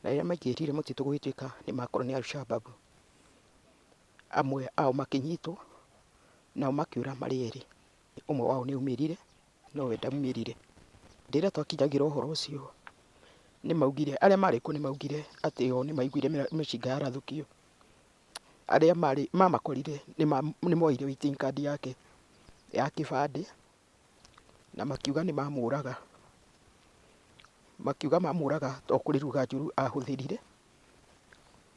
Na rĩrĩa maingĩrire mũtitũ gũgĩtuĩka nĩ makorwo nĩ Alshababu. Amwe ao makĩnyitwo, nao makĩũra marĩ erĩ. Ũmwe wao nĩ aumĩrire, nowe ndaumĩrire. Rĩrĩa twakinyagĩra ũhoro ũcio, nĩ maugire, arĩa marĩ kuo nĩ maugire atĩ o nĩ maiguire mĩcinga yarathũkio. Arĩa marĩ mamakorire nĩ moire waiting card yake ya kĩbandĩ, na makiuga nĩ mamũraga. Makiuga mamũraga to kũrĩ lugha njũru ahũthĩrire,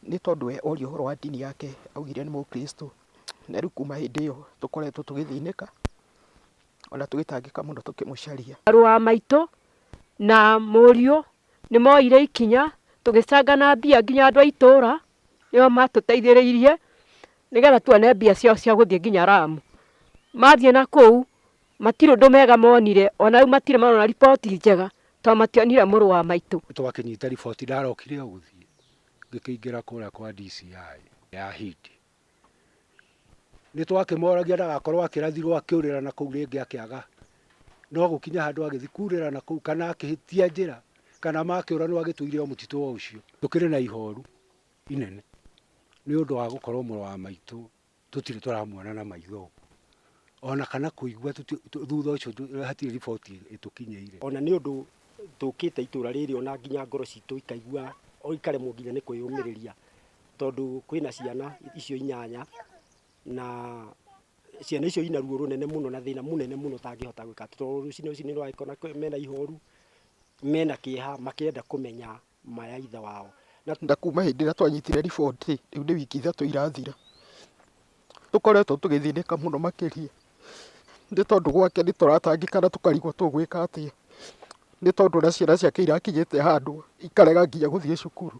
nĩ tondũ we orio ũhoro wa ndini yake augire nĩ mũkristo. Na rĩu kuma hĩndĩ ĩyo tũkoretwo tũgĩthĩnĩka ona tũgĩtangĩka mũno tũkĩmũcaria. Mũrũ wa maitũ na mũriũ nĩ moire ikinya tũgĩcangana mbia nginya andũ a itũra nĩo matũteithĩrĩirie nĩgetha tuone mbia ciao cia gũthiĩ nginya Lamu. Mathiĩ na kũu matirĩ ũndũ mega monire ona rĩu matirĩ marona riboti njega tondũ mationire mũrũ wa maitũ. Twakĩnyita riboti ndarokire o gũthiĩ ngĩkĩingĩra kũrĩa kwa DCI ya Hindi. Nĩ twakĩmoragia ndagakorwo akĩrathirwo akĩũrĩra na kũu rĩngĩ akĩaga no gũkinya handũ agĩthiĩ kurĩra na kũu kana akĩhĩtia njĩra kana makĩũra no agĩtũire o mũtitũ o ũcio. Tũkĩrĩ na ihoru inene nĩ ũndũ wa gũkorwo mũrũ wa maitũ tũtirĩ tũramuona na maitho ona kana kũigua thutha ũcio hatirĩ riboti ĩtũkinyĩire. Ona nĩ ũndũ tũkĩte itũra rĩrĩ ona nginya ngoro citũ ikaigua ikaremwo nginya nĩ kwĩyũmĩrĩria tondũ kwĩna ciana icio inyanya na ciana icio ina ruo rũnene mũno na thĩna mũnene mũno ũtangĩhota gwĩka tondũ rũcinĩ rũcinĩ nĩ mena ihoru mena kĩeha makĩenda kũmenya ma ya ithe wao. Na kuma hĩndĩ ĩrĩa twanyitire riboti rĩu nĩ wiki 3 irathira. Tũkoretwo tũgĩthĩnĩka mũno makĩria nĩ tondũ gwake nĩ tũratangĩka na tũkarigwo tũgwĩka atĩa, nĩ tondũ ona ciana ciake irakinyĩte handũ ikarega nginya gũthiĩ cukuru.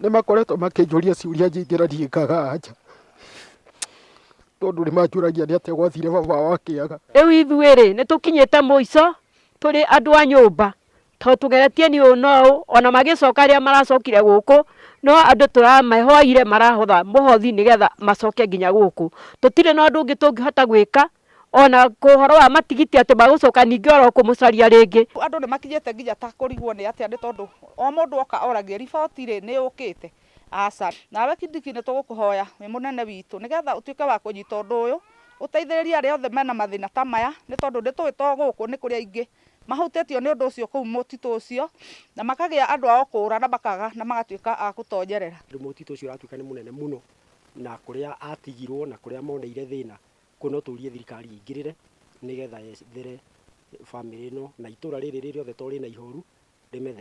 Nĩ makoretwo makĩnjũria ciũria nyingĩ na niĩ ngaga anja, tondũ nĩ manjũragia nĩ atĩa gwathire baba wao akĩaga. Rĩu ithuĩ rĩ nĩ tũkinyĩte mũico tũrĩ andũ a nyũmba tondũ tũgeretie nĩ ũũ na ũũ ona magĩcoka rĩrĩa maracokire gũkũ no andũ tũramahoire marahotha mũhothi nĩgetha macoke nginya gũkũ. Tũtirĩ na ũndũ ũngĩ tũngĩhota gwĩka ona ũhoro wa matigiti atĩ magũcoka ningĩ oro kũmũcaria rĩngĩ. Andũ nĩ makinyĩte nginya ta kũrigwo nĩ atĩa nĩ tondũ o mũndũ oka oragia riboti rĩ nĩ yũkĩte? Aca. Nawe Kindiki nĩ tũgũkũhoya wĩ mũnene witũ nĩgetha ũtuĩke wa kũnyita ũndũ ũyũ ũteithĩrĩrie arĩa othe mena mathĩna ta maya nĩ tondũ nĩ tũĩ to gũkũ nĩ kũrĩ aingĩ mahutĩtio nĩ ũndũ ũcio kũu mũtitũ ũcio na makagĩa andũ ao kũũra na makaga na magatuĩka a gũtonyerera. Rĩu mũtitũ ũcio ũratuĩka nĩ mũnene mũno na kũrĩa atigirwo na kũrĩa moneire thĩna kũu no tũrie thirikari ĩingĩrĩre nĩgetha yethere bamĩrĩ ĩno na itũra rĩrĩ rĩ rĩothe to rĩna ihoru rĩmethere.